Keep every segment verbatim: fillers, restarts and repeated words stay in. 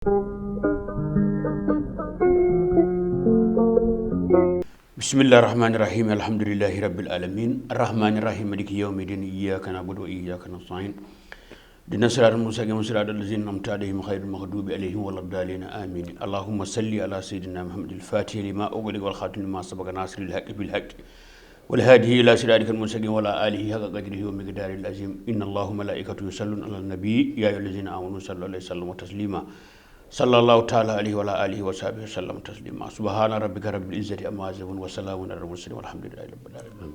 بسم الله الرحمن الرحيم. الحمد لله رب العالمين. الرحمن الرحيم. مالك يوم الدين. إياك نعبد وإياك نستعين. اهدنا الصراط المستقيم. صراط الذين أنعمت عليهم غير المغضوب عليهم ولا الضالين. آمين. اللهم صل على سيدنا محمد الفاتح لما أغلق والخاتم لما سبق ناصر الحق بالحق والهادي إلى صراطك المستقيم وعلى آله حق قدره ومقداره العظيم. إن الله وملائكته يصلون على النبي يا أيها الذين آمنوا صلوا عليه وسلموا تسليما. صلى الله تعالى عليه وعلى آله وصحبه وسلم تسليما. سبحان ربك رب العزة عما يصفون وسلام على المرسلين والحمد لله رب العالمين.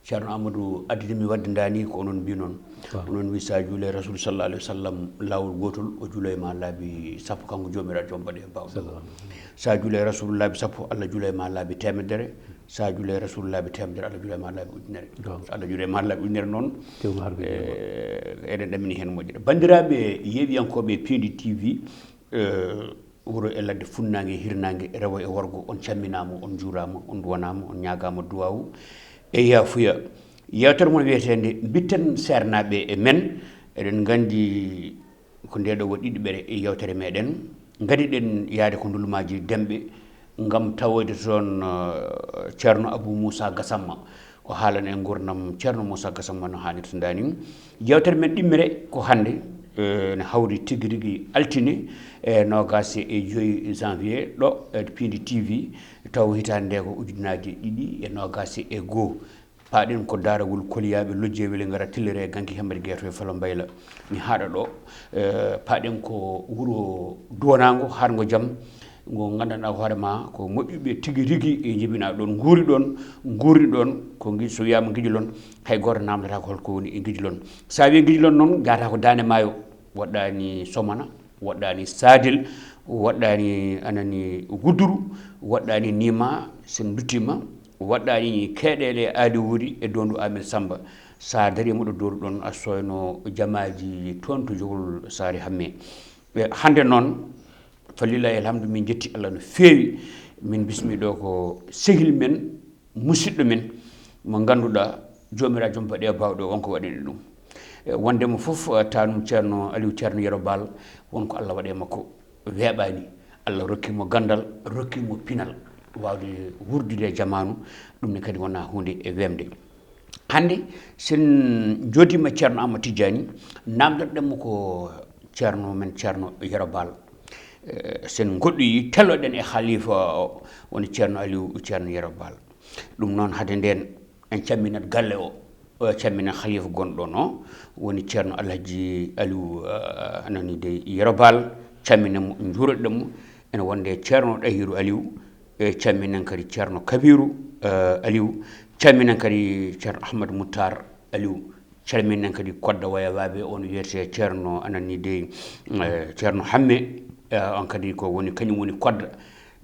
Ceerno Amadou, addimi wadde ndani ko onon mbi noon. Onon mbi sa juule Rasul sallallahu alaihi wasallam laawol gootol, o juulo e ma laabi sappo, kanko joomiraaɗo joom baɗe e bawɗe. Sa juule Rasul laabi sappo, Allah juulo e ma laabi teemedere. Sa juule Rasul laabi teemedere, Allah juulo e ma laabi ujunere. So Allah juulo e ma laabi ujunere noon, eɗen ɗamini heen moƴƴere. Banndiraaɓe yeewiyankooɓe P D T V, wuro e ladde, funnaange e hirnaange, rewo e worgo, on camminaama, on njuuraama, on duwanaama, on ñaagaama duwaawu e yaafuya. Yeewtere mon wiyeteende Mbitten Seernaaɓe e Men, eɗen nganndi ko ndeeɗo waɗi ɗiɗiɓere e yeewtere meɗen. Ngadiɗen yaade ko ndulmaaji Demɓe ngam tawoyde toon Ceerno Abuu Muusaa Gasamma. O haalana en nguurndam Ceerno Muusaa Gasamma no haanirta ndani. Yeewtere men ɗimmere ko hannde, ne hawri tigi rigi altine, e noogaas e joy janvier ɗo e P D T V, taw hitaande nde ko ujunnaaji ɗiɗi e noogaas e goo. Paaɗen ko daaragol koliyaaɓe lojje wele ngara tillere ganki hemmer geeto e falo mbayla. Mi haaɗa ɗo, paaɗen ko wuro duwanaango, haarngo jam, ngo nganndanɗaa hoore ma ko moƴƴuɓe tigi rigi e njibinaa ɗon, nguuri ɗon, nguurni ɗon, ko ngi-, so wiyaama ngijilon, hay gooto naamndataa ko holko woni e ngijilon. So a wii ngijilon noon, njahataa ko Daande Maayo, woɗɗaani Somana, woɗɗaani Saadel, woɗɗaani anani Gudduru, woɗɗaani Nima, so en nduttiima, woɗɗaani Keeɗeele Aali Wuri e Doondu Aamir Sammba. So a darii moɗo dooru ɗoon, a sooyno jamaaji toon to Jogol Saare Hammee. E hannde noon, falillahi alhamdu, min njetti Allah no feewi. Min bismi ɗo ko sehil men, musidɗo men, mo ngannduɗaa, joomiraaɗo joom baɗe e baawɗe o, won ko waɗani ɗum. E wonde mo fof, eh, taanum Ceerno Aliou, Ceerno Yero Baal, won ko Allah waɗi e makko, weeɓaani. Allah rokki mo ganndal, rokki mo pinal, waawde wurdude e jamaanu, ɗum ne kadi wonaa huunde e weemde. Hannde, so en njooɗiima Ceerno Amadou Tidiani, naamndoɗen mo ko Ceerno men, Ceerno Yero Baal. Eh, so en ngoɗɗoyii, teloɗen e halifa o, woni Ceerno Aliou, Ceerno Yero Baal. Ɗum noon, hade ndeen, en camminat galle o, o camminan halifa gonɗo ɗon o, woni Ceerno Alhaji Aliou, eh, anani dey Yero Baal, camminen mo, njuuroɗen mo. Ene wonde Ceerno Ɗahiru Aliou, e camminen kadi Ceerno Kabiru, eh, Aliou, camminen kadi Ceerno Ahmad Muttar Aliou, calminen kadi Kodda Wayawaaɓe, on wiyetee Ceerno anani dey, eh, Ceerno Hamme, eh, on kadi ko woni, kañum woni Kodda.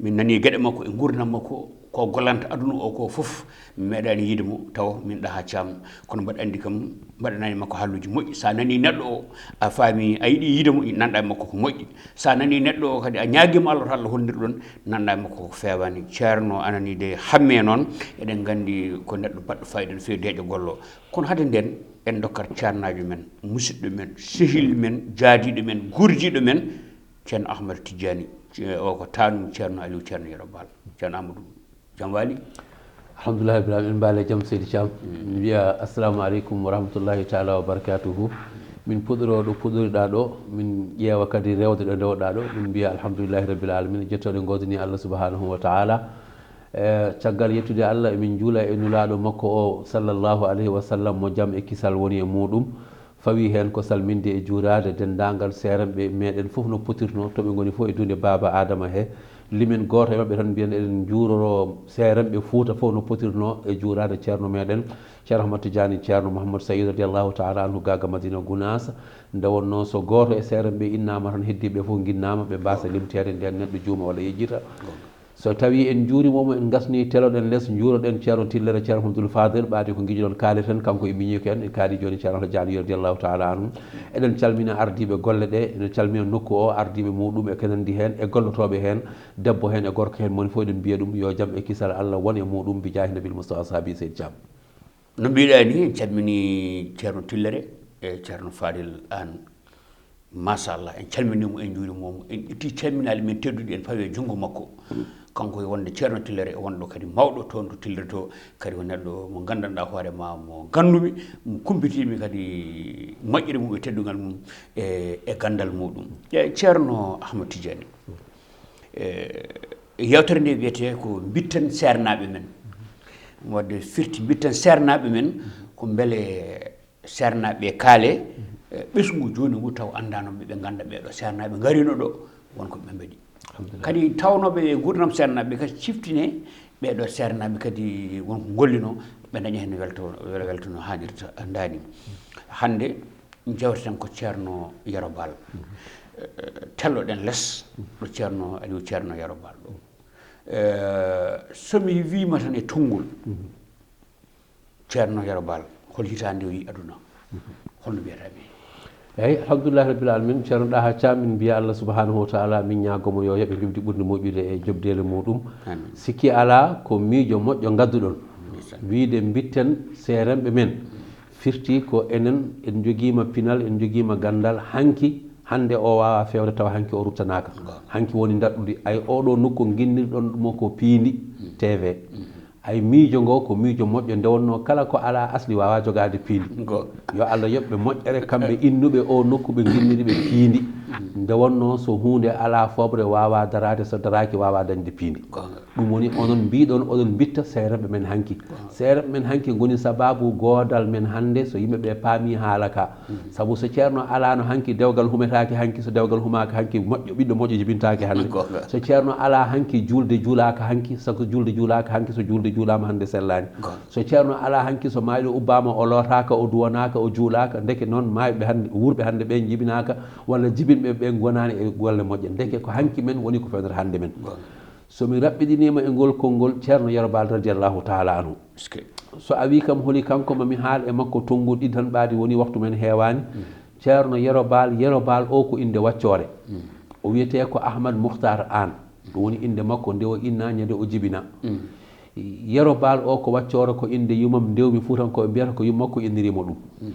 Min nanii geɗe makko e nguurndam makko, ko gollanta aduna o ko fof, mi meeɗaani yiide mo, taw min ɗahaa Caam. Kono mbaɗa anndi kam, mbaɗanaani makko haalluuji moƴƴi. So a nanii neɗɗo o, a faami, a yiɗi yiide mo, nanɗa e makko ko moƴƴi. So a nanii neɗɗo o kadi, a ñaagiima Allah, to Allah hollinir ɗon, nanɗa e makko ko feewaani. Ceerno anani dey Hamme noon, eɗen nganndi ko neɗɗo baɗɗo faayiida no feewi, deeƴo gollo. Kono hade ndeen, en ndokkat ceernaajo men, musidɗo men, sehil men, jaadiiɗo men, gurjiiɗo men, Ceerno Ahmad Tijjaani, ce-, o ko taanum Ceerno Aliou, Ceerno Yero Baal. Ceerno Amadou, jam waali? Alhamdulillahi rabbil alamin, en mbaale jam, Seydi Caam. Mm. Min mbiya, "Assalamu aleykum wa rahmatullahi taala wa barakatuhu." Min puɗɗoro ɗo puɗɗoriɗaa ɗo, min ƴeewa kadi rewde ɗo ndewɗaa ɗo, min mbiya, "Alhamdulillahi rabbil alamin." Jettooɗe ngoodani Allah subhanahu wa taala. E, caggal yettude Allah, emin njuula e Nulaaɗo makko o, sallallahu alayhi wa sallam, mo jam e kisal woni e muuɗum. Fawi heen ko salminde e juuraade denndaangal seerenɓe meɗen fof no potirno, to ɓe ngoni fof e duunde Baaba Aadama he. Limen gooto e maɓɓe tan mbiyen eɗen njuuroro seerenɓe Fuuta fof no potirno e juuraade ceerno meɗen, Ceerno Ahmad Tijaani, Ceerno Mouhammad Saïd radiyallahu taala anhu, Gaaga Madina Gunaas. Nde wonnoo so gooto e seerenɓe innaama tan, heddiiɓe fof nginnaama, ɓe mbaasa limteede, ndeen neɗɗo juuma walla yejjita. So tawii en njuuriima mo, en ngasnii, teloɗen les, njuuroɗen Ceerno Tillere, Ceerno Hamdul Fadel, ɓaade ko ngijoɗon kaaleten, kanko e miñiiko en, en kaali jooni Ceerno Alhaji Aliyu radiyallahu taala anhu. Eɗen calmina ardiiɓe golle ɗe, eɗen calmina nokku o, ardiiɓe muuɗum e ko nanndi heen, e gollotooɓe heen, debbo heen e gorko heen, moni fof eɗen mbiya ɗum yo jam e kisal Allah won e muuɗum, bi jaahi Nabil Mustafa Saabi Seydi Caam. No mbiɗaa ni, en calmini Ceerno Tillere e Ceerno Fadel Aan. Machallah, en calminii mo, en njuuriima mo, en itti calminaali men tedduɗi, en pawi e junngo makko. Kanko e wonde Ceerno Tillere, e wonɗo kadi mawɗo toon to Tillere to, kadi o neɗɗo mo nganndanɗaa hoore ma, mo ganndumi, mo kumpitiimi kadi moƴƴere mum e teddungal mum e, e ganndal muɗum. E Ceerno Ahmad Tidiane, e yewtere nde wiyetee ko mbitten seernaaɓe men. Wadde firti mbitten seernaaɓe men ko mbele seernaaɓe kaale, e, ɓesngu jooni ngu taw anndaano ɓe, ɓe ngannda ɓee ɗo seernaaɓe ngarino ɗo, won ko ɓe mbaɗi. Alhamdulillah. Kadi tawnooɓe e nguurndam seernaaɓe kadi ciftine ɓee ɗo seernaaɓe kadi won ko ngollino, ɓe daña heen welto, wel-, welto no haanirta ndaani. Hannde jewteten ko Ceerno Yero Baal. E, telloɗen les ɗo Ceerno Aliou, Ceerno Yero Baal ɗo. E, so mi wiima tan e tonngol, Ceerno Yero Baal, hol hitaande o yi aduna? Holno mbiyata mi? Eyyi, alhamdulillahi rabbil alamin. Ceerno Ɗaha Caam, min mbiya Allah subhanahu wa taala, min ñaago mo yo yaɓe riwdi ɓurndi moƴƴude e joɓdeele muɗum. Amin. Sikki alaa ko miijo moƴƴo ngadduɗon. Ndeysaan. Wiide mbitten seerenɓe men. Firti ko enen, en njogiima pinal, en njogiima ganndal. Hanki, hannde o waawaa feewde tawa hanki o ruttanaaka. Waaw. Hanki woni ndaɗɗudi. Ay, oɗo nokku nginnirɗon mo ko piindi, T V. Ay, miijo ngo ko miijo moƴƴo, nde wonnoo kala ko alaa asli waawaa jogaade piindi. Go. Yo Allah yoɓ ɓe moƴƴere, kamɓe innuɓe o nokku, ɓe nginniri ɓe piindi. Nde wonnoo so huunde alaa fooɓre waawaa daraade, so daraaki waawaa dañde piindi. Goonga. Ɗum woni onon mbiɗon oɗon mbitta seerenɓe men hanki. Seerenɓe men hanki ngoni sabaabu goodal men hannde, so yimɓe ɓe paami haala ka. Sabu so ceerno alaano hanki, dewgal humetaake hanki, so dewgal humaaka hanki, moƴƴo, ɓiɗɗo moƴƴo jibintaake hannde. Goonga. So ceerno alaa hanki, juulde juulaaka hanki, sago juulde juulaaka hanki, so juulde juulaama hannde sellaani. Goonga. So ceerno alaa hanki, so maayɗo ubbaama, o lootaaka, o duwanaaka, o juulaaka, ndeke noon maayɓe hannde, wuurɓe hannde ɓe njibinaaka, walla jibinɓe ɓe ngonaani e golle moƴƴe. Ndeke ko hanki men woni ko fewnata hannde men. Goonga. So mi raɓɓiɗiniima e ngol konngol, Ceerno Yero Baal radiyallahu taala anhu. Est-ce que? So a wii kam holi kanko, ma mi haal e makko tonngol ɗiɗi tan ɓaadi, woni waktu men heewaani. Mm. Ceerno Yero Baal, Yero Baal o ko innde waccoore. Mm. O wiyetee ko Ahmad Mukhtar Aan. Ɗum woni innde makko nde o inna, ñande o jibina. Mm. Yero Baal o ko waccoore, ko innde yumam ndewmi, Fuutankooɓe mbiyata ko yumma ko inniriima ɗum. Mm.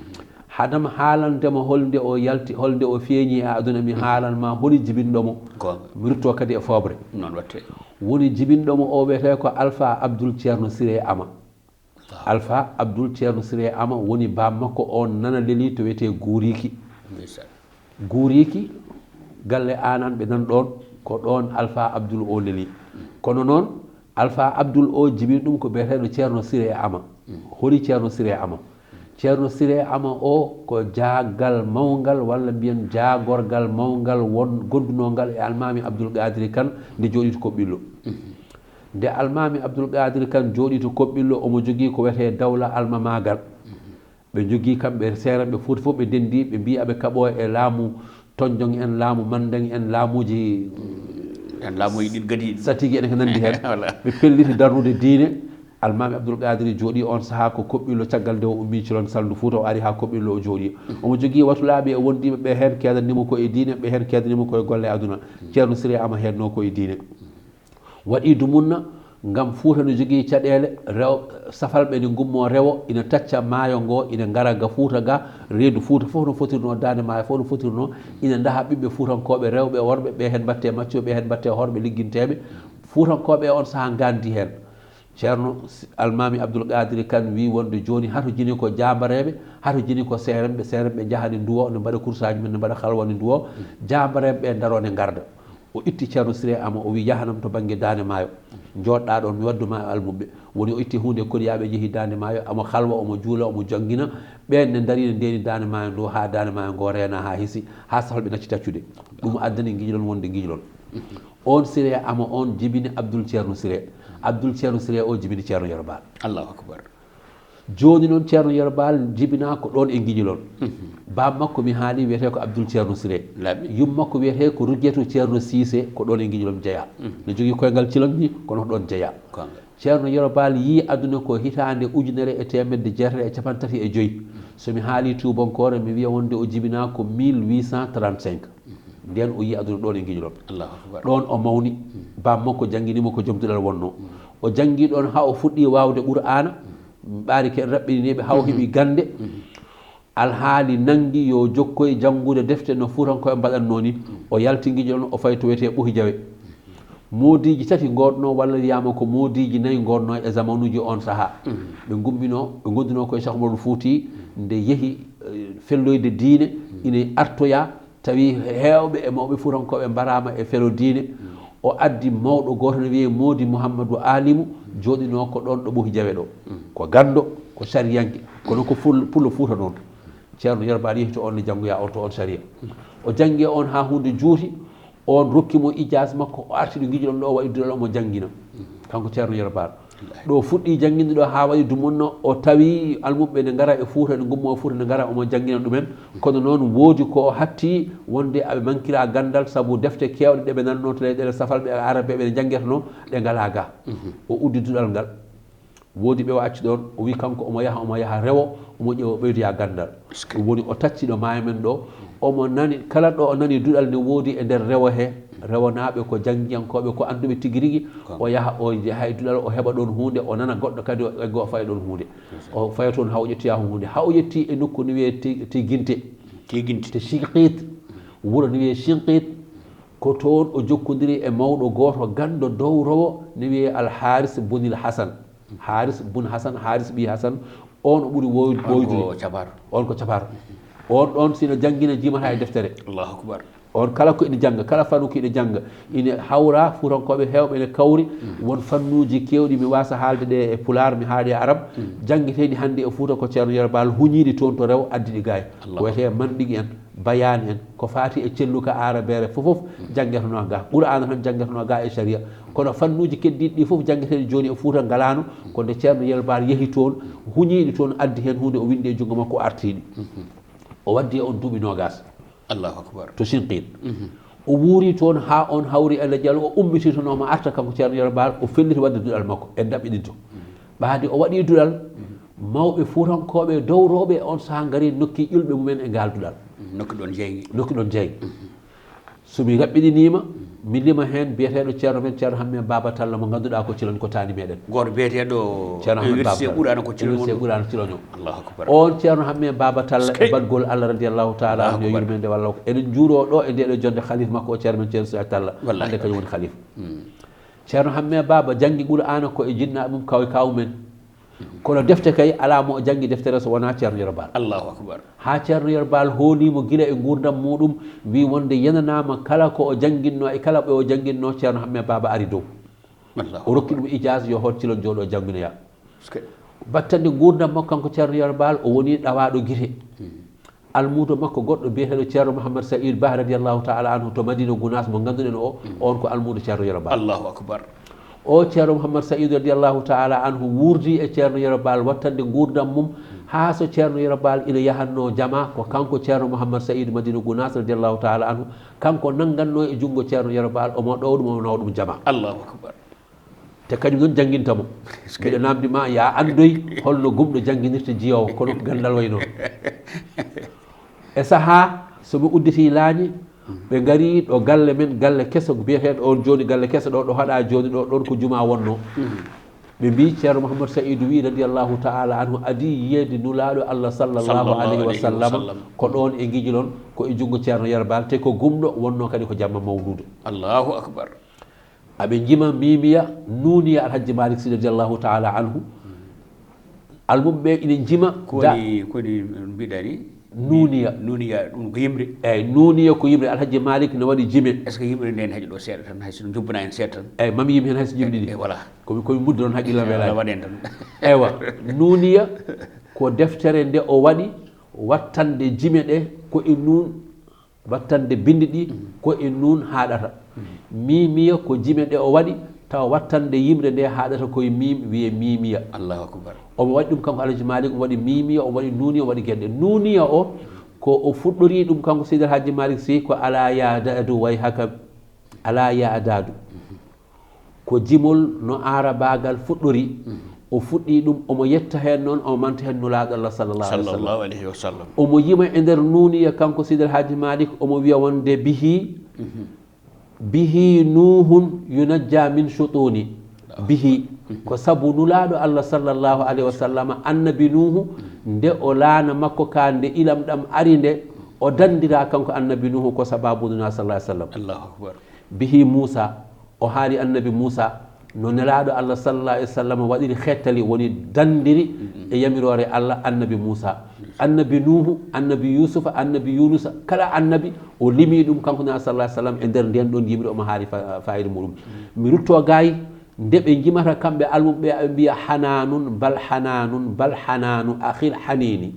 Hadam haalande mo holnde o yalti, holnde o feeñi e aduna, mi haalan ma holi jibinɗo mo. Goonga. Mi rutto kadi e fooɓre. Noon watte. Woni jibinɗo mo o wiyetee ko Alpha Abdoul Ceerno Siré Ama. Alpha Abdoul Ceerno Siré Ama woni baam makko on nana leli to wiyetee Guuriiki. Ndeysaan. Guuriiki, galle Aananɓe nan ɗoon, ko ɗoon Alpha Abdoul o leli. Kono noon, Alpha Abdoul o jibini ɗum ko biyeteeɗo Ceerno Siré Ama. Holi Ceerno Siré Ama? Ceerno Siré Ama o ko jaagal mawngal, walla mbiyen jaagorgal mawngal won, gondunongal e Almaami Abdoul Qadiri Kan nde jooɗii to Koɓɓillo. Nde Almaami Abdoul Qadiri Kan jooɗii to Koɓɓillo, omo jogii ko wiyetee dawla almamaagal. Ɓe njogii kamɓe seerenɓe Fuuta fof, ɓe ndenndi, ɓe mbii aɓe kaɓoo e laamu Tonjong en, laamu Mandeng en, laamuuji En laamuuji ɗin gadiiɗi. Satigi en ko nanndi heen. Voilà. Ɓe pelliti darnude diine. Almaami Abdoul Qadiri jooɗii on sahaa ko Koɓɓillo, caggal nde o ummii Cilon Salndu Fuuta, o ari haa Koɓɓillo o jooɗii. Omo jogii watulaaɓe e wondiiɓe ɓe heen, keedanii mo ko e diine, ɓe heen keedanii mo ko e golle aduna. Ceerno Siré Ama heednoo ko e diine. Waɗi dumunna ngam Fuuta no jogii caɗeele, rew-, safalɓe ne ngummoo rewo, ina tacca maayo ngo, ina ngara ga Fuuta ga, reendu Fuuta fof no fotirnoo, Daande Maayo fof no fotirnoo, ina ndaha ɓiɓɓe Fuutankooɓe rewɓe, worɓe, ɓe heen mbaɗtee maccuɓe, ɓe heen mbaɗtee horɓe ligginteeɓe. Fuutankooɓe e on sahaa nganndi heen. Ceerno S-, Almaami Abdul Qaadiri Kan wii wonde jooni hato jini ko jaambareeɓe, hato jini ko seeremɓe, seeremɓe njaha ne nduwo, ne mbaɗa kursaaji mum, ne mbaɗa halwa ne nduwo, jaambareeɓe ɓe ndaroo ne ngarda. O itti Ceerno Siré Ama, o wii, "Yahanam to bannge Daande Maayo, njooɗɗaa ɗoon, mi waddu ma e almuɓɓe." Woni o itti huunde e kodiyaaɓe, njehi Daande Maayo, omo halwa, omo juula, omo janngina. Ɓeen ne ndarii, ne ndeeni Daande Maayo ndo haa Daande Maayo ngo reena haa hisi, haa sahalɓe nacci taccude. Ɗum addani Ngiñlon wonde Ngiñlon. Oon Siré Ama oon jibini Abdul Ceerno Siré. Abdul Ceerno Siré o jibini Ceerno Yero Baal. Allahu akbar. Jooni noon Ceerno Yero Baal jibinaa ko ɗoon e Ngiñlon. Mhm. Baam makko mi haali wiyetee ko Abdul Ceerno Siré. Laaɓi. Yum makko wiyetee ko Rujjeetu Ceerno Siise, ko ɗoon e Ngiñlon jeyaa. Mhm. Ne jogii koyngal Cilon ni, kono ko ɗoon jeyaa. Goonga. Ceerno Yero Baal yii aduna ko hitaande ujunere e teemedde jeetati e cappanɗe tati e joy. So mi haalii tuubankoore, mi wiya wonde o jibinaa ko mille huit cent trente-cinq. Ndeen o yii aduna ɗoon e Ngiñlon. Allahu akbar. Ɗoon o mawni, baam makko janngini mo ko jom duɗal wonnoo. O janngi ɗoon haa o fuɗɗii waawde Qur'aana, ɓaarike en raɓɓininiiɓe, haa o heɓi gannde. Alhaali nanngi yo jokkoy janngude defte no Fuutankooɓe mbaɗatnoo ni. O yalti Ngijo ɗon, o fayi to wiyetee Ɓohi Jawe. Moodiiji tati ngoodnoo, walla wiyaama ko moodiiji nayi ngoodnoo e zamanuuji oon sahaa. Ɓe ngummino, ɓe ngondunoo ko e Cheikh Omarul Fuuti, nde yehi, eh, felloyde diine, ina artoya, tawi heewɓe e mawɓe Fuutankooɓe mbaraama e felo diine. O addi mawɗo gooto no wiyee Moodi Muhammadu Aalimu, jooɗinoo ko ɗoon ɗo Ɓohi Jawe ɗo. Ko ganndo, ko sariyanke, kono ko ful-, pullo Fuuta noon. Ceerno Yero Baal yehi to oon ne janngoya on to oon sariya. O janngi on haa huunde juuti, on rokki mo ijaas makko, o arti ɗo Ngijo ɗon ɗo, o waɗi duɗal, omo janngina. Kanko Ceerno Yero Baal. Ɗo fuɗɗi jannginde ɗo haa waɗi dumunna, o tawi almuɓɓe ne ngara e Fuuta, ne ngummo e Fuuta, ne ngara omo janngina ɗumen. Kono noon woodi ko o hatti wonde aɓe mankira ganndal, sabu defte keewɗe ɗe ɓe nannoo to leyɗeele safalɓe e Arabeeɓe ne njanngetnoo, ɗe ngalaa ga. O uddi duɗal ngal. Woodi ɓe o acci ɗoon, o wi kanko omo yaha, omo yaha rewo, omo ƴeewa ɓeydoya ganndal. Ɗum woni o tacci ɗo maayo men ɗo, omo nani, kala ɗo o nani duɗal ne woodi e nder rewo he, rewonaaɓe ko janngiyankooɓe, ko annduɓe tigi rigi, o yaha, o yaha e duɗal, o heɓa ɗoon huunde, o nana goɗɗo kadi, o egga o faya ɗoon huunde. O faya toon haa o ƴettoya huunde, haa o yetti e nokku no wiyee Ti-, Tiginte. Tiginte. To Sinqiit, wuro no wiyee Sinqiit, ko toon o jokkondiri e mawɗo gooto ganndo dowrowo no wiyee Al Haaris Bunil Hasan. Haaris bun Hasan, Haaris ɓii Hasan, on o ɓuri woy-, On ko woydude. Cabar. On ko cabar. On ɗon, si no janngina, jimata e deftere. Allahu akbar. On kala ko ina jannga, kala fannu ko ina jannga, ina hawra, Fuutankooɓe heewɓe ina kawri, won fannuuji keewɗi, mi waasa haalde ɗe e Pulaar, mi haali e Arab, janngeteeɗi hannde e Fuuta ko Ceerno Yero Baal huñiiɗi toon to rewo, addi ɗi gaay. Allahu Ko wiyetee manɗigi en, bayaani en, ko faati e celluka aarabeere fof, fof janngetenoo ga. Qur'aana tan janngetenoo ga e sariya. Kono fannuuji keddiiɗi ɗi fof janngeteeɗi jooni e Fuuta ngalaano, ko nde Ceerno Yero Baal yehi toon, huñiiɗi toon, addi heen huunde, o winndi e junngo makko, o artiiɗi. O waddi e on duuɓi noogaas. Allahu akbar. To Sinqiit. O wuuri toon haa on hawri e lejal, o ummitinooma arta kanko Ceerno Yero Baal, o felliti waɗde duɗal makko, en ɗaɓɓiɗinto. Ɓaade o waɗi duɗal, mawɓe Fuutankooɓe dowrooɓe on sahaa ngari nokki ƴulɓe mumen e ngaal duɗal. Nokki ɗon jeyi. Nokki ɗon jeyi. So mi raɓɓiɗiniima, mi lima heen biyeteeɗo ceerno men, Ceerno Hammee Baaba Talla, mo ngannduɗaa ko Cilon, ko taani meɗen. Gooto biyeteeɗo Ceerno Hammee Baaba Université Talla. Ɓuraana ko Cilon Université woni. Ɓuraana Cilon o. Allahu akbar. On Ceerno Hammee Baaba Talla e Skey. Badgol Allah radiyallahu taala Allahu anhu, yo akbar. Yurmeende walla ko. Eɗen njuuroo ɗo e ndeɗo jonnde khalifa makko o, Ceerno men Ceerno Suhaybu Talla. Wallahi. Hannde kañum woni khalifa. Ceerno Hammee Baaba janngi Qur'aana ko e jinnaaɓe mum, kaw e kaaw men. Kono defte kay, alaa mo o janngi deftere so wonaa Ceerno Yero Baal. Allahu akbar. Haa Ceerno Yero Baal hoolii mo gila e nguurndam muuɗum, wi wonde yenanaama kala ko o jannginnoo e kala ɓe o jannginnoo, Ceerno Hammee Baaba ari dow. Allahu O rokki ɗum ijaas yo hoot Cilon jooɗo jannginoya. Skey. Battande nguurndam makko kanko Ceerno Yero Baal, o woni ɗawaaɗo gite. Almuudo makko goɗɗo biyeteeɗo Ceerno Mouhammad Saïd Bah radiyallahu taala anhu to Madina Gunaas mo ngannduɗen o, on ko almuudo Ceerno Yero Baal. Allahu akbar. O Ceerno Mouhammad Saïd radiyallahu taala anhu wuurdi e Ceerno Yero Baal wattande nguurndam mum, haa so Ceerno Yero Baal ina yahatnoo jama, ko kanko Ceerno Mouhammad Saïd Madina Gunaas radiyallahu taala anhu, kanko nanngannoo e junngo Ceerno Yero Baal, omo ɗowa ɗum, omo nawa ɗum jama. Allahu akbar. Te kañum noon jannginta mo. Mbiɗa naamndi ma, ya anndoy holno gumɗo jannginirta jiyoowo, kono ko ganndal wayi noon. E sahaa, so mi udditii laañi, ɓe ngari ɗo galle men, galle keso biyeteeɗo on jooni, galle keso ɗo, ɗo haɗa jooni ɗo, ɗon ko juma wonnoo. Ɓe mbii Ceerno Mouhammad Saïdu wii, radiyallahu taala anhu, adii yiyeede Nulaaɗo Allah sallallahu Sallallahu alayhi wa alayhi wa sallam, sallam. Ko ɗoon e Ngijilon, ko e junngo Ceerno Yero Baal, te ko gumɗo, wonnoo kadi ko jamma mawluudo. Allahu akbar. Aɓe njima miimiya, nuuniya Alhaji Malik Sy radiyallahu taala anhu. Almuɓe ɓe ina njima Ko da- woni, ko woni mbiɗa ni? Nuuniya. Nuuniya, ɗum ko yimre. Eyi, nuuniya ko yimre. Alhaji Malik ne waɗi jime. Est-ce que yimre nde ne haƴi ɗo seeɗa tan, hay so jubbana en seeɗa tan? Eyi, mam yim heen hay so jimɗi ɗi. E, voilà. Komi, komi mudde ɗon haqqillam Voilà, weelaani. Waɗen tan. Eywa, nuuniya ko deftere nde o waɗi wattande jime ɗe ko e nuun, wattande binndi ɗi ko e nuun haaɗata. Miimiya ko jime ɗe o waɗi, tawa wattande yimre nde haaɗata ko e miim, wiyee miimiya. Allahu akbar. Omo waɗi ɗum kanko Alhaji Malik, omo waɗi miimiya, omo waɗi nuuniya, omo waɗi geɗe. Nuuniya o, ko o fuɗɗori ɗum kanko Seydi Alhaji Malik Sy, ko alaa ya daadu way haka, alaa ya daadu. Ko jimol no aarabaagal fuɗɗori. O fuɗɗii ɗum, omo yetta heen noon, omo manta heen Nulaaɗo Allah sallallahu alayhi wa sallam. Sallallahu alayhi wa sallam. Omo yima e nder nuuniya kanko Seydi Alhaji Malik, omo wiya wonde bihi, bihi Nuuhun yunajja min shutuuni. Bihi, ko sabu Nulaaɗo Allah sallallahu alayhi wa sallam, Annabi Nuuhu, Nde o laana makko ka, nde ilam ɗam ari nde, o dandira kanko annabi Nuhu ko sababu nuna sallallahu alaihi wasallam. Allahu akbar. Bihi Musa, o haali annabi Musa, no nelaaɗo Allah sallallahu alaihi wasallam waɗiri xettali, woni dandiri e yamiroore Allah annabi Musa. Annabi Nuhu, annabi Yusufa, annabi Yunusa, kala annabi o limi ɗum kanko nuna sallallahu alaihi wasallam e nder nden ɗon yimre omo haali fa-, fayida muɗum. Mi rutto gayi, nde ɓe jimata kamɓe almuɓe ɓe, aɓe mbiya hananun, bal hananun, bal hananu, akhil hanini.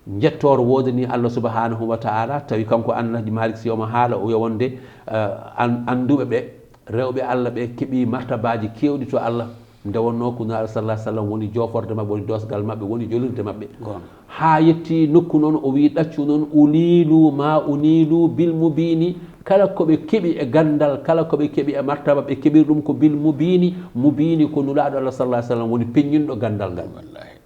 Njettoor woodani Allah subhanahu wa ta'ala, tawi kanko Alhaji Malik Sy omo haala, o wiya wonde, eh, an-, annduɓe ɓe, rewɓe Allah ɓe keɓi martabaji kewɗi to Allah, nde wonno ko Nulaaɗo sallallahu alaihi wasallam woni joforde maɓɓe, woni dosgal maɓɓe, woni jolirde maɓɓe. Goonga. Haa yetti nokku noon, o wi ɗaccu noon, "Unilu ma unilu bil mubini." Kala ko ɓe keɓi e gandal, kala ko ɓe keɓi e martaba, ɓe keɓiri ɗum ko bil mubini. Mubini ko Nulaaɗo Allah sallallahu alaihi wasallam woni peññinɗo gandal ngal. Wallahi.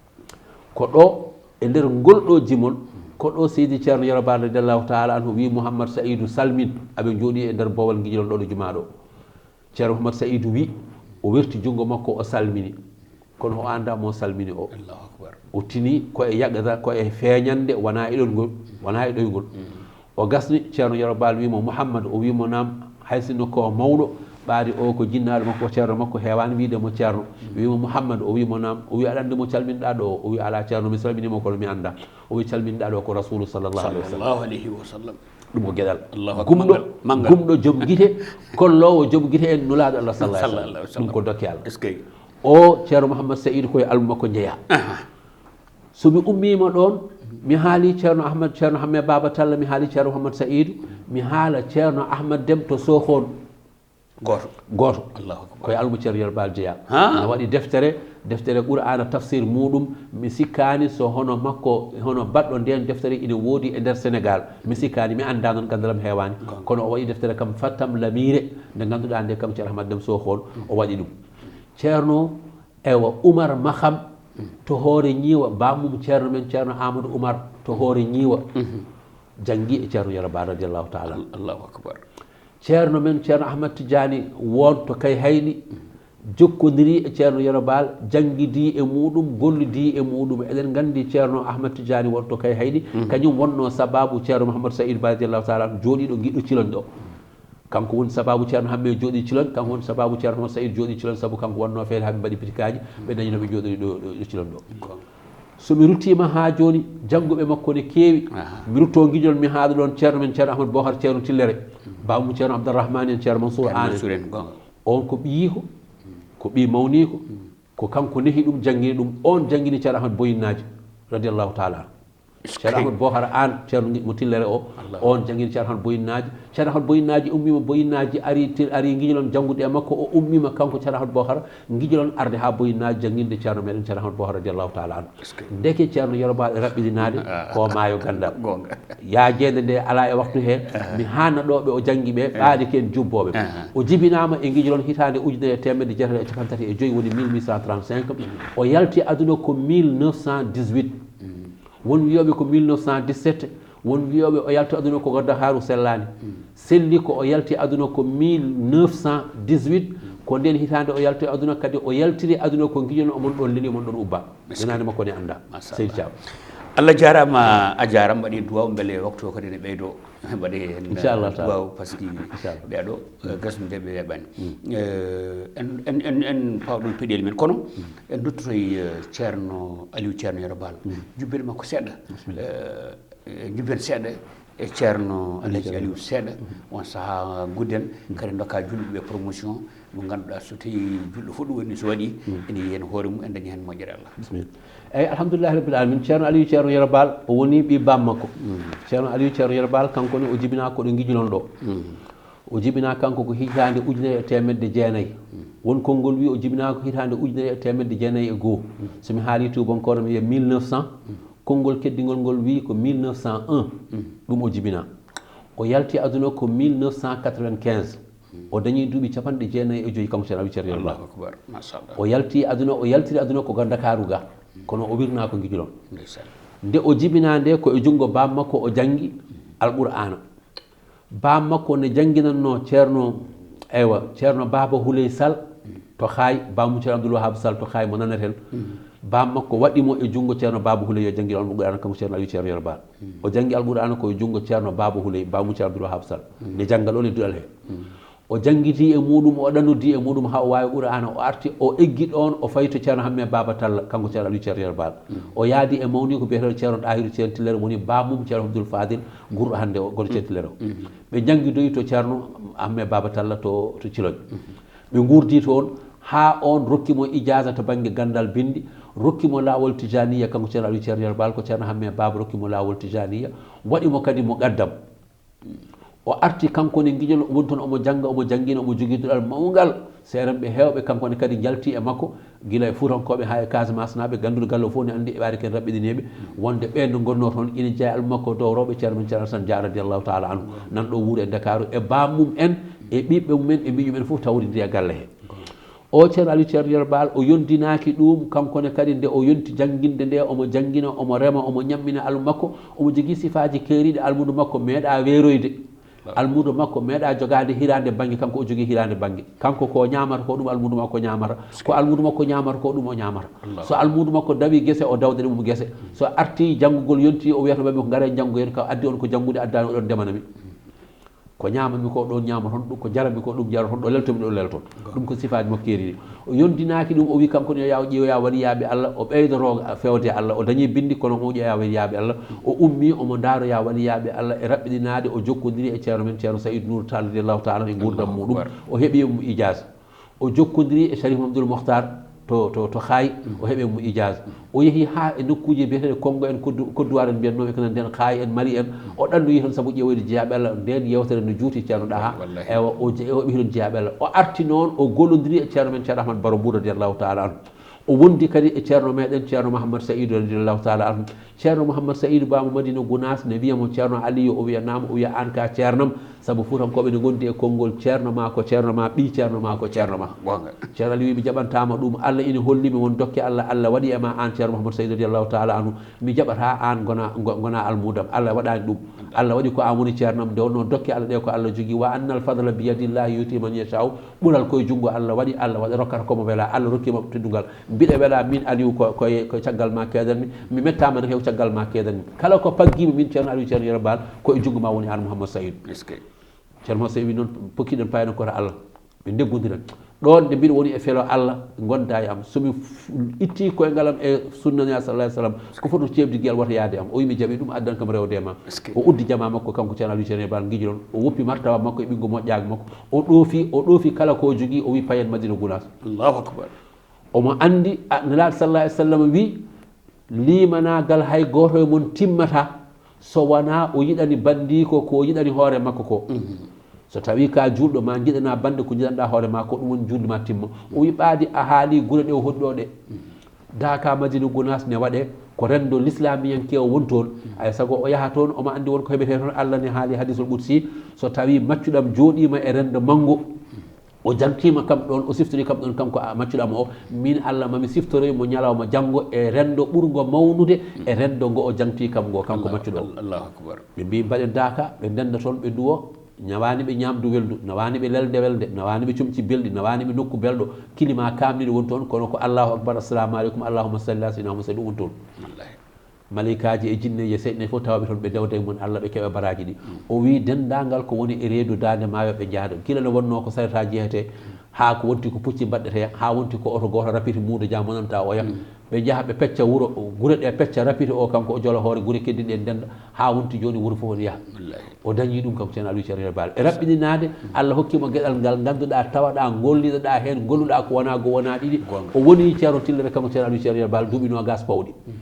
Ko ɗo, e nder ngol ɗo jimol, ko ɗo Seydi Ceerno Yero Ba radiyallahu ta'ala anhu wi Muhammad Sa'idu, "Salmin." Aɓe jooɗi e nder boowal ngijilol ɗo, ɗo jumaa ɗo. Ceerno Muhammad Sa'idu wi, o werti junngo makko, o salmini. Kono o anndaa mo salmini o. Allahu akbar. O tini ko e yaqza, ko e feeñannde, wonaa e ɗoyngol, wonaa e ɗoyngol. Mm. O gasni, Ceerno Yero Baal wi mo, "Muhammad?" O wi mo, "Naam." Hay sinno ko mawɗo, ɓaadi o ko jinnaaɗo makko, ceerno makko, heewaani wiide mo ceerno. Mm. Wi mo, "Muhammad?" O wi mo, "Naam." O wi, "Aɗa anndi mo calminɗaa ɗo o?" O wi, "Alaa ceerno, mi salmini mo, kono mi anndaa." O wi, "Calminɗaa ɗo ko Rasulu sallallahu alaihi wasallam." Sallallahu alaihi wasallam. Ɗum ko geɗal. Allahu akbar. Gumɗo, manngal, manngal. Gumɗo joom gite, kolloowo joom gite en Nulaaɗo Allah sallallahu alaihi wasallam. Sallallahu alaihi wasallam. Ɗum ko dokke Allah. Eskey. O Ceerno Muhammad Sa'idu ko e almu makko njeyaa. Aha. So mi ummiima ɗoon, mi haali Ceerno Ahmad, Ceerno Hamme Baaba Talla, mi haali Ceerno Muhammad Sa'idu, mi haala Ceerno Ahmad Dem to Sokone. Gooto. Gooto. Allahu akbar. Ko e almu Ceerno Yero Baal jeyaa. Ha? Ina waɗi deftere, deftere Qur'aana tafsir muɗum. Mi sikkaani so hono makko, hono baɗɗo ndeen deftere ina woodi e nder Senegaal. Mi sikkaani, mi anndaa noon, ganndal am heewaani. Goonga. Kono o waɗi deftere kam Fattam Lamiire, nde ngannduɗaa nde kam Ceerno Ahmad Dem Sokone, o waɗi ɗum. Ceerno, ewa, Umar Maham to Hoore Ñiiwa, bammum Ceerno men Ceerno Amadou Umar to Hoore Ñiiwa. Mhm. Janngi e Ceerno Yero Baal radiyallahu ta'ala anhu. Al-, Allahu akbar. Ceerno men Ceerno Ahmad Tijaani won to Kayhayɗi, jokkondiri e Ceerno Yero Baal, janngidi e muɗum, gollidi e muɗum. Eɗen nganndi Ceerno Ahmad Tijaani won to Kayhayɗi, mhm, kañum wonno sababu Ceerno Muhammad Sa'idu Baal radiyallahu ta'ala anhu jooɗiiɗo ngiɗo Cilon ɗo. Kanko woni sababu Ceerno Hamme jooɗi Cilon, kanko woni sababu Ceerno Ahmad Sa'idu jooɗi Cilon, sabu kanko wonno feere haa ɓe mbaɗi pitikaaji, ɓe dañi no ɓe jooɗori ɗo, ɗo, ɗo Cilon ɗo. Goonga. So mi ruttiima haa jooni, jannguɓe makko ne keewi. Aha. Mi rutto ngijol, mi haala ɗoon ceerno men, Ceerno Ahmad Bohar, Ceerno Tillere, bammum Ceerno Abdourahmane en, Ceerno Mansour Aan en. Mansour en, goonga. On ko ɓiyiiko, ko ɓiy mawniiko, ko kanko nehi ɗum, janngini ɗum. On janngini Ceerno Ahmad Boyinnaaji, radiyallahu ta'ala anhu. Ceerno Ahmad Bohar Aan, ceerno ngi-, mo Tillere o, Allah, on janngini Ceerno Ahmad Boyinnaaji. Ceerno Ahmad Boyinnaaji ummiima, Boyinnaaji ari Til-, ari ngijolon janngude e makko, o ummiima kanko Ceerno Ahmad Bohar, ngijolon arde haa Boyinnaaji jannginde ceerno meɗen Ceerno Ahmad Bohar radiyallahu ta'ala anhu. Eskey. Ndeke Ceerno Yero Baal e raɓɓiɗinaade ko maayo ganndal. Goonga. Yaajeende nde alaa e waktu he, aha, mi haana ɗo ɓe o janngi ɓe, aha, ɓaade ko en jubbooɓe. Aha. O jibinaama e ngijolon hitaande ujunere e teemedde jeetati e cappanɗe tati e joy, woni mille huit cent trente-cinq. O yalti aduna ko mille neuf cent dix-huit. Mm. Won wiyooɓe ko mille neuf cent dix-sept, won wiyooɓe o yalti aduna ko Dakaaru sellaani. Mm. Selli ko o yalti aduna ko mille neuf cent dix-huit, ko ndeen hitaande o yalti aduna, kadi o yaltiri aduna ko ngijolon, omon ɗon leli, omon ɗon ubba. Eskey. Inaande makko ne anndaa. Machallah. Seydi Thiam. Allah jaaraama, a jaaraama, mbaɗi duwaaw mbele waktu o kadi ne ɓeydo. Mbaɗe heen, inchallah, duwaaw, par ce que, inchallah, ɓeeɗo, eh, gasnude ɓe weeɓani. Mm. Eh, en, en, en, en pawɗon peɗeeli men, kono, mm, en duttotoy, eh, Ceerno Aliou, Ceerno Yero Baal. Mm. Jubben makko seeɗa. Bismillah. Eh, eh, jubben seeɗa e Ceerno Aliou, Alhaji Ceerno Aliou seeɗa. Mm. On sahaa gudden, mm, kadi ndokka julɓe ɓe promotion. Mo ngannduɗaa, so tawi julɗo fof ɗum woni, so waɗi, mm, ene yiya heen hoore mum, en dañi heen moƴƴere Allah. Bisimilla. Eyyi, alhamdulillahi rabbil alamin. Ceerno Aliou, Ceerno Yero Baal, o woni ɓii baam makko. Mm. Ceerno Aliou, Ceerno Yero Baal, kanko ne o jibinaa ko ɗo ngijolon ɗo. Mm. O jibinaa kanko ko hitaande ujunere e teemedde jeenayi. Mm. Won konngol wi o jibinaa ko hitaande ujunere e teemedde jeenayi e goo. Mm. So mi haalii tuubankoore, mi wiya mille neuf cents. Mm. Konngol keddingol ngol wi ko mille neuf cent un. Mm. Ɗum o jibinaa. O yalti aduna ko mille neuf cent quatre-vingt-quinze. O dañi duuɓi capanɗe jeenayi e joyi, kanko Ceerno Aliou, Ceerno Yero Baal. Allahu akbar. Machallah. O yalti aduna, o yaltiri aduna ko ga Ndakaaru ga. Kono o wirnaa ko ngijolon. Ndeysaan. Nde o jibinaa nde, ko e junngo baam makko o janngi Alqur'aana. Baam makko ne jannginannoo Ceerno, eywa, Ceerno Baaba Huley Sal to Haay, baamum Ceerno Abdul Wahab Sal to Haay mo naneten. Mm. Baam makko waɗi mo e junngo Ceerno Baaba Huley, yo janngi Alqur'aana, kanko Ceerno Aliou Ceerno Yero Baal. O janngi Alqur'aana ko e junngo Ceerno Baaba Huley, Baaba Ceerno Abdoul Wahab Sall. Ne jannga ɗoon e duɗal hee. O janngiti e muuɗum, o ɗannudi e muuɗum haa o waawi Qur'aana, o arti, o eggi ɗoon, o fayi to Ceerno Hammee Baaba Talla, kanko Ceerno Aliou Ceerno Yero Baal. O yaadi e mawniiko biyeteeɗo Ceerno Ɗaahiru Ceerno Tillere, woni baamum Ceerno Abdoul Fadil, guurɗo hannde o, goɗo Ceerno Tillere o. Ɓe njanngidoyi to Ceerno Hammee Baaba Talla to, to Ciloñ. Ɓe nguurdi toon haa oon rokki mo ijaaza to bannge ganndal binndi, rokki mo laawol Tijaaniya, kanko Ceerno Aliou Ceerno Yero Baal, ko Ceerno Hammee Baaba rokki mo laawol Tijaaniya, waɗi mo kadi muqaddam. O arti kanko ne Ngiñol, o woni toon omo jannga, omo janngina, omo jogii duɗal mawngal. Seerenɓe heewɓe kanko ne kadi njalti e makko, gila e Fuutankooɓe haa e Kaasamaasnaaɓe, gannduɗo galle o fof ne anndi e ɓaade ken raɓɓiɗiniiɓe, wonde ɓeen no ngonnoo toon, ina jeyaa e almudum makko dowrooɓe Ceerno men Ceerno Alasan Jah radiyallahu taala anhu, nan ɗo wuuro e Ndakaaru, e baam mum en, e ɓiɓɓe mum en, e miñum en fof tawridi e galle he. O Ceerno Aliou Ceerno Yero Baal, o yondinaaki ɗum, kanko ne kadi nde o yonti jannginde nde, omo janngina, omo rema, omo ñammina almu makko, omo jogii sifaaji keeriiɗi, almuudo makko meeɗaa weeroyde. Almuudo makko meeɗaa jogaade hiraande bannge, kanko o jogii hiraande bannge. Kanko ko ñaamata ko ɗum almuudo makko ñaamata, ko almuudo makko ñaamata ko ɗum o ñaamata. So almuudo makko dawi gese, o dawda ɗum gese. So artii janngugol yontii, o wiyata ɓe ko ngaree njanngoyen, ko addi on ko janngude, addaani oɗon ndemana mi. Ko ñaamami ko ɗoon ñaamaton, ɗum ko jaranmi ko ɗum jaroton, ɗo leltomi ɗo lelton. Ɗum ko sifaaji makko keeriiɗi. O yondinaaki ɗum, o wi kanko ne yo yaa ƴeewoya waliyaaɓe Allah, o ɓeydoto feewde Allah, o dañii binndi kono o ƴeewoya waliyaaɓe Allah, o ummii omo ndaaroya waliyaaɓe Allah e raɓɓiɗinaade, o jokkondiri e Ceerno men Ceerno Saïd Nour Tall radiyallahu taala anhu e nguurndam muuɗum, o heɓi mo ijaaz. O jokkondiri e Sharif Mamadou Mokhtar to, to, to Xaay, o heɓi mo ijaaz. O yehi haa e nokkuuje biyeteeɗe Kongo en, Koddu-, Kodduwaar en mbiyatnooɓe ko nan ndeen, Xaay en, Mali en. O ɗannoyi toon sabu ƴeewoyde jeyaaɓe Allah, ndeen yeewtere no juuti Ceerno Ɗaha. Ewa, o je-, o heɓi toon jeyaaɓe Allah. O arti noon, o gollondiri e Ceerno men Ceerno Ahmad Baro Mbuur radiyallahu taala anhu. O wondi kadi e Ceerno meeɗen Ceerno Mouhammad Saïd radiyallahu taala anhu. Ceerno Mouhammad Saïd Ba mo Madina Gunaas ne wiya mo Ceerno Aliyu, o wiya naam, o wiya aan ka ceernam, sabu Fuutankooɓe ne ngondi e konngol ceerno ma ko ceerno ma, ɓii ceerno ma ko ceerno ma. Goonga. Ceerno Aliyu wi mi jaɓantaama ɗum, Allah ina holli mi won dokke Allah, Allah waɗi e ma aan Ceerno Mouhammad Saïd radiyallahu taala anhu, mi jaɓataa aan ngona, ngo-, ngona almuudam, Allah waɗaani ɗum. Allah waɗi ko aan woni ceernam, nde wonnoo dokke Allah ɗe ko Allah jogii, wa annal fadla biyadillahi yuti man yashau, ɓural koye junngo Allah waɗi, Allah waɗa rokkata ko mo welaa, Allah rokki mo teddungal. Mbiɗa welaa min Aliou ko, ko, ko caggal ma keedanmi, mi mettaama ne heew caggal ma keedanmi. Kala ko paggiimi min Ceerno Aliou Ceerno Yero Baal, ko e junngo ma woni aan Mouhammad Saïd. Est-ce que? Ceerno Mouhammad Saïd wi noon pokkiɗen payno koto Allah. Ɓe ndeggondiren. Ɗoon nde mbiɗo woni e felo Allah, gonda e am. So mi f-, itti koyngal am e sunna Nulaaɗo sallallahu alaihi wasallam, ko foti ceeɓde giyal wota yaade am. O wi mi jaɓi ɗum, addan kam rewde e ma. Est-ce que? O uddi jamaa makko kanko Ceerno Aliou Ceerno Yero Baal Ngiñol, o woppi martaba makko e ɓinngo moƴƴaagu makko. O ɗoofi, o ɗoofi kala ko o jogii, o wi payen Madina Gunaas. Allahu akbar. Omo anndi, a, Nulaaɗo sallallahu alaihi wasallam wi, limanaagal hay gooto e mon timmataa so wonaa o yiɗani banndiiko ko o yiɗani hoore makko ko. Mhm. So tawii ka juulɗo, ma njiɗana bannde ko njiɗanɗaa hoore ma ko, ɗum woni juulde ma timma. O wi ɓaadi a haali gure ɗe o hoɗɗoo ɗe. Mhm. Daaka Madina Gunaas ne waɗe ko renndo lislaamiyankeewo woni toon. Mhm. Ay sago o yaha toon, omo anndi won ko heɓetee toon. Allah ne haali hadiisul qudsi, so tawii maccuɗam jooɗiima e renndo manngo, o jangtiima kam ɗoon, o siftori kam ɗoon, kanko a maccuɗam o, min Allah mami siftoroy mo ñalawma janngo e renndo ɓurngo mawnude e renndo ngo o jangti kam ngo, kanko maccuɗo o. Allahu akbar. Ɓe mbi mbaɗen daaka, ɓe ndenda toon, ɓe nduwo, nawaani ɓe ñaamdu weldu, nawaani ɓe lelde welde, nawaani ɓe comci belɗi, nawaani ɓe nokku belɗo, kilima kaamniɗo woni toon, kono ko Allahu akbar, assalamu aleykum, allahumma salli ala sayyidina Muhammad, ɗum woni toon. Wallahi. Malaykaaji e jinneeji e seyɗineeji fof tawa ɓe toon, ɓe dewda e mum Allah, ɓe keɓa baraaji ɗi. Mm. O wi denndaangal ko woni e reedu daande maayo ɓe njaada. Gila no wonnoo ko saretaa jeeyetee, haa ko wonti ko pucci mbaɗɗetee, haa wonti ko oto gooto rapiti muudo jam wonanta oya. Mm. Ɓe njaha ɓe pecca wuro, gure ɗe pecca rapiti o, kanko o jola hoore gure keddiɗe ɗe ndennda, haa wonti jooni wuro fof ne yaha. Wallahi. O dañi ɗum kanko Ceerno Aliou Ceerno Yero Baal. E raɓɓininaade, Allah hokki mo geɗal ngal ngannduɗaa, tawaɗaa, ngolliɗoɗaa heen, ngolluɗaa ko wonaa goo, wonaa ɗiɗi. Goonga. O woni Ceerno Tillere kanko Ceerno Aliou Ceerno Yero Baal duuɓi noogaas pawɗi. Mm.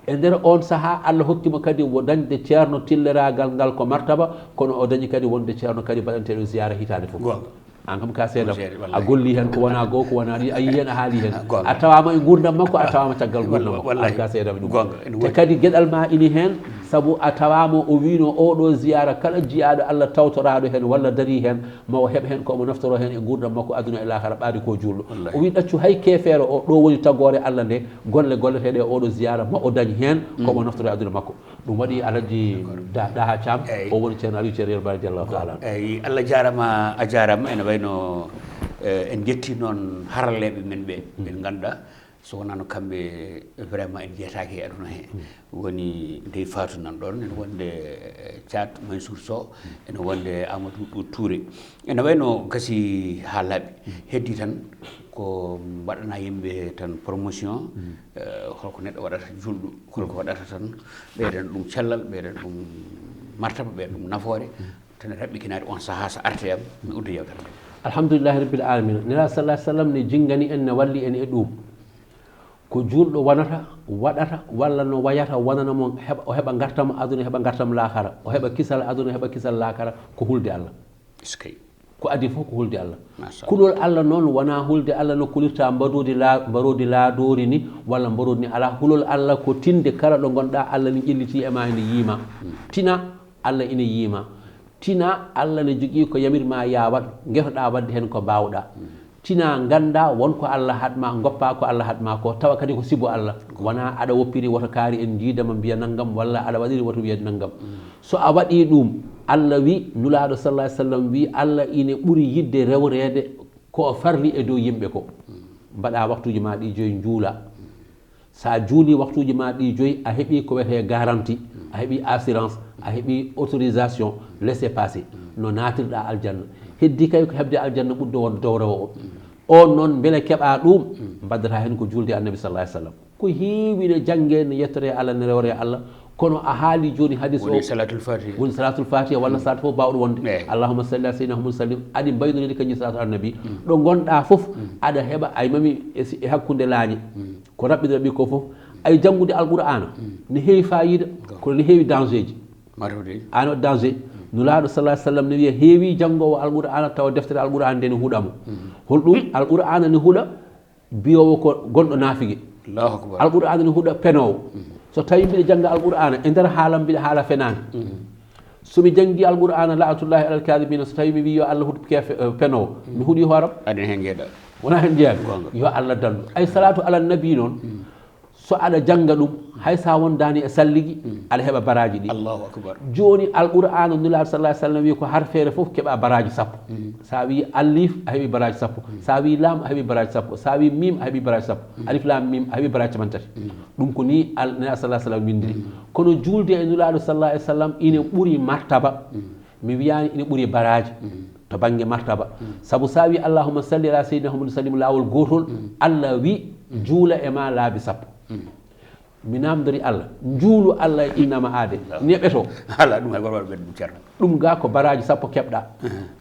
E nder oon sahaa, Allah hokki mo kadi wo dañde Ceerno Tilleraagal ngal ko martaba, kono o dañi kadi wonde Ceerno kadi mbaɗanteeɗo ziyaara hitaande fof. Goonga. Aan kam ka seedam. Ko seede, wallahi. A golli heen ko wonaa goo, ko wonaa ɗiɗi, a yii heen, a haali heen. Goonga. A tawaama e nguurndam makko, a tawaama caggal nguurndam makko. Wallahi. Aan ka seedam e ɗum. Goonga, ene woodi. Te kadi geɗal ma ini heen, sabu a tawaama o wiino oɗo ziyaara kala jiyaaɗo Allah tawtoraaɗo heen walla darii heen, ma o heɓ heen ko omo naftoroo heen e nguurndam makko aduna e laakara ɓaade ko juulɗo. Wallahi. O wi ɗaccu hay keefeero o, ɗo woni tagoore Allah nde, golle golleteeɗe e oɗo ziyaara ma o dañ heen ko omo naftoroo e aduna makko. Ɗum waɗi Alhaji Da-, Daha Thiam, eyi, o woni Ceerno Aliou Ceerno Yero Baal radiyallahu taala anhu. Eyi, Allah jaarama, a jaarama. Ene wayno, eh, en njetti noon haralleeɓe men ɓe, ɓe ngannduɗaa So wonano kamɓe, vraiment en jeyataake e aduna he. Woni dey Fatou nan ɗon, ene wonde Thiat Mansour Sow, ene wonde Amadou Touré. Ene wayno gasi ha laaɓi. Heddi tan ko mbaɗana yimɓe tan promotion, eh, holko neɗɗo waɗata julɗo, holko waɗata tan ɓeyden ɗum cellal, ɓeyden ɗum martaba, ɓeyden ɗum nafoore. Tan raɓɓikinaade on sahaa so arte am, mi udda yewtere nde. Alhamdulillahi rabbil alamina. Nela sallallahu alaihi wasallam ne jingani en, ne walli en e ɗum. Ko julɗo wonata, waɗata, walla no wayata wonana mo heɓa, o heɓa ngartam aduna, heɓa ngartam laakara, o heɓa kisal aduna, heɓa kisal laakara, ko hulde Allah. Eskey. Ko adi fof ko hulde Allah. Machallah. Kulol Allah noon wona hulde Allah no kulirta mbaroodi la-, mbaroodi laadoori ni, walla mbaroodi ni. Alaa, hulol Allah ko tinde kala ɗo ngonɗa, Allah ni ƴelliti e ma, ene yiima. Tina, Allah ina yiima. Tina, Allah ne jogii ko yamir ma ya waɗ, ngetoɗa waɗde heen ko mbaawɗa. Tina, ngannda won ko Allah haɗ ma, ngoppa ko Allah haɗ ma ko, tawa kadi ko sibu Allah. Wona aɗa woppiri woto kaari en njiidama mbiya nanngam, walla aɗa waɗiri woto wiya nanngam. So a waɗi ɗum, Allah wi, Nulaaɗo sallallahu alaihi wasallam wi, Allah ine ɓuri yiɗde rewreede ko o farli e dow yimɓe ko. Mbaɗa waktuuji ma ɗi joyi, njuula. Sa juuli waktuuji ma ɗi joyi, a heɓi ko wiyetee garantie, a heɓi assurance, a heɓi autorisation, laissez-passer, no naatirɗa aljanna. Heddi kay ko heɓde aljanna ɓurɗo wonde dowrowo o. On noon, mbele keɓa ɗum, mbaddata heen ko julde Annabi sallallahu alaihi wasallam. Ko heewi ne jannge, ne yettoree Allah, ne rewree Allah, kono a haali jooni hadis o. Woni salatul fatiha. Woni salatul fatiha, walla salaatu fof baawɗo wonde. Eey. Allahumma salli ala sayyidina Muhammad sallim, aɗi mbaynorede kañum salaatu ala nabi. Ɗo ngonɗa fof, aɗa heɓa, ay mami e si-, e hakkunde laañe. Ko raɓɓiɗa raɓɓi ko fof. Ay janngude Alqur'aana, ne heewi fayida, kono ne heewi danger ji. Mataw de. Ano danger. Nulaaɗo sallallahu alaihi wasallam ne wiya, heewi janngoowo Alqur'aana tawa deftere Alqur'aana nde ne huɗa mo. Holɗum? Alqur'aana ne huɗa biyowo ko gonɗo naafige. Allahu akbar. Alqur'aana ne huɗa penoowo. So tawi mbiɗa jannga Alqur'aana, e nder haalam mbiɗa haala fenaande. So mi janngi Alqur'aana, la'natullahi alal kadibina, so tawi mi wi yo Allah huɗ ke fe-, eh, penoowo, mi huɗi hooram. Aɗen heen njeeɗa. Wona heen njeeɗa. Goonga. Yo Allah dandu. Ay salaatu ala nabi noon, so aɗa jannga ɗum, hay sa wondaani e salligi, aɗa heɓa baraaji ɗi. Allahu akbar. Jooni Alqur'aana, Nulaaɗo sallallahu alaihi wasallam wi ko harfeere fof keɓa baraaji sappo. Sa wi alif, a heɓi baraaji sappo. Sa wi laam, a heɓi baraaji sappo. Sa wi miim, a heɓi baraaji sappo. Alif laam miim, a heɓi baraaji capanɗe tati. Ɗum ko ni Al-, Nulaaɗo sallallahu alaihi wasallam windiri. Kono juulde e Nulaaɗo sallallahu alaihi wasallam ina ɓuri martaba. Mi wiyaani ina ɓuri baraaji to bannge martaba. Sabu sa wi, "Allahumma salli ala sayyidina Muhammad sallim," laawol gootol, Allah wi, "Juula e ma laabi sappo." Mi namdori Allah, njuulu Allah e innama aade, neɓeto. Ala ɗum hay goto waɗa ɓen ɗum, Ceerno. Ɗum ga ko baraaji sappo keɓɗa.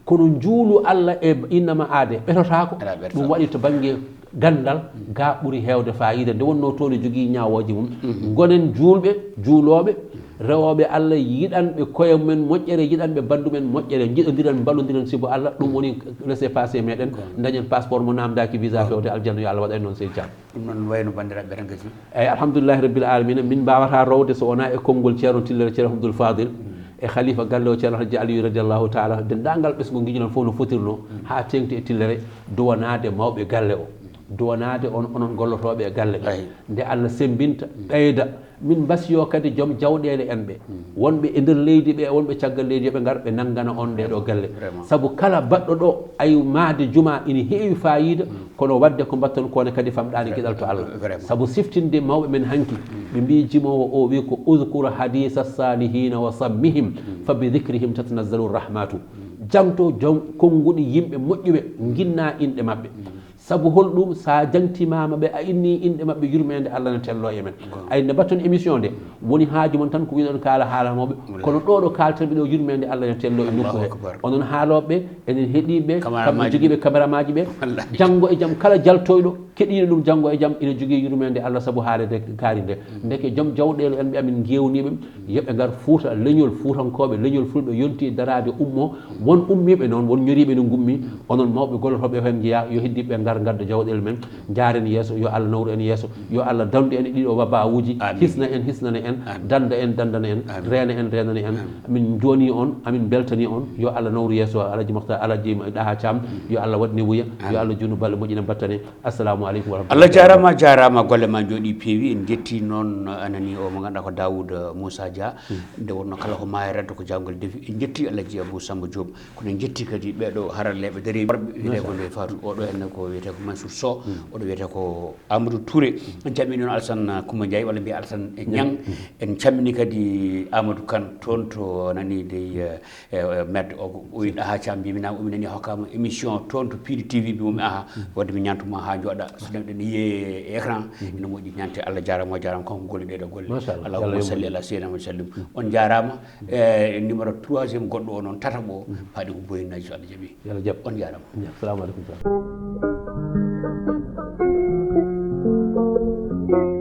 Kono njuulu Allah e innama aade ɓetotaako. Ala ɓetotaako. Ɗum waɗi to bannge gandal, ga ɓuri heewde fayida. Nde wonno toon ne jogii ñaawooje mum. Ngonen juulɓe, juulooɓe, rewooɓe Allah, yiɗanɓe koye mumen moƴƴere, yiɗanɓe banndum en moƴƴere, njiɗodiren, mballodiren sibu Allah. Ɗum woni laissez-passer meɗen, dañen passeport mo namdaki, visa fewde aljanna, yo Allah waɗan noon, sey Thiam. Ɗum noon wayno banndiraaɓe tan kadi. Eeyi, alhamdulillahi rabbil alamina, min mbaawata rowde so wonaa e konngol Ceerno Tillere, Ceerno Abdoul Fadil, e khalifa galle o, Ceerno Hajji Aliyu radiyallahu taala, denndaangal ɓesngu Ngiño noon fof no fotirno, haa teeŋti e Tillere, duwanaade mawɓe galle o, duwanaade on, onon gollotooɓe e galle ɓe. Nde Allah semmbinta, ɓeyda, min mbasiyo kadi joom jawɗeele en ɓe, wonɓe e nder leydi ɓe, wonɓe caggal leydi, yo ɓe ngar ɓe nanngana on ɗee ɗoo galle. Vraiment. Sabu kala baɗɗo ɗo ay mahde juma ina heewi fayida, kono waɗde ko mbaɗton ko ne kadi famɗaani geɗal to Allah. Vraiment. Sabu siftinde mawɓe men hanki, ɓe mbii jimoowo o wi ko, "Udkur hadisa salihina wa sammihim, fa bi dhikrihim tatanazzalu rahmatu." Jangto joom konnguɗi yimɓe moƴƴuɓe, nginna inɗe maɓɓe. Sabu holɗum? Sa jangtimaama ɓe, a inni inɗe maɓɓe, yurmeende Allah ne tello e men. Ay nde mbaɗton émission nde, woni haaju mon tan ko wiɗon kaala haala mawɓe, kono ɗo ɗo kaalten ɓe ɗo, yurmeende Allah ne tello e nokku he. Allahu akbar. Onon haalooɓe ɓe, enen heɗiiɓe ɓe, kamɓe jogiiɓe caméra maaji ɓe. Wallahi. Janngo e jam kala jaltoyɗo, keɗiiɗo ɗum janngo e jam, ina jogii yurmeende Allah sabu haalede kaari nde. Ndeke joom jawɗeele en ɓe amin ngewniiɓe, yo ɓe ngar Fuuta, leñol Fuutankooɓe, leñol Fulɓe yonti daraade ummo. Won ummiiɓe noon, won ñoriiɓe no ngummi. Onon mawɓe gollotooɓe heen njeyaa, yo heddiiɓe ngar ngadda jawɗeele men, njaaren yeeso, yo Allah nawru en yeeso, yo Allah dandu en e ɗiɗo wabawuuji, amin, hisna en, hisnana en, amin, danda en, dandana en, amin, reena en, reenana en. Amin. Min njooni on, amin mbeltani on, yo Allah nawru yeeso, Alhaji Mokhtar, Alhaji Daha Thiam, yo Allah waɗ newuya, yo Allah juutnu balɗe moƴƴina battane. Assalamu aleykum wa rahmatullahi. Allah jaaraama, jaaraama, golle ma njooɗii peewi. En njetti noon, anani o mo ngannduɗaa ko Daouda Moussa Dia. Nde wonno kala ko maaya rento ko jawgal defi. En njetti Alhaji Abou Samba Diop, kono en njetti kadi ɓeeɗo haralleeɓe darii, warɓe wiyetee ko nde Fatou, oɗo henne ko wiyetee Mansour Sow, oɗo wiyetee ko Amadou Touré. En calmini noon Alassane Coumba Ndiaye, walla mbiya Alassane e Niang. En calmini kadi Amadou Kane toon to nani dey, eh, eh, Medda o, o wi ɗaha cam mbimi nama omi nani hokkama émission toon to Piindi T V, mbimomi aha, wadde mi ñantuma ha jooɗa. So newɗen yiye e écran, ina moƴƴi ñante. Allah jarama, o jarama kanko golle ɗeɗo golle. Machallah. Allahumma salli ala sayyidina Muhammad sallim. On jarama. E numéro troisième goɗɗo o noon, tataɓo o, paaɗi ko boyinaji so Allah jaɓi. Yo Allah jaɓ. On jarama. Assalamu alaikum.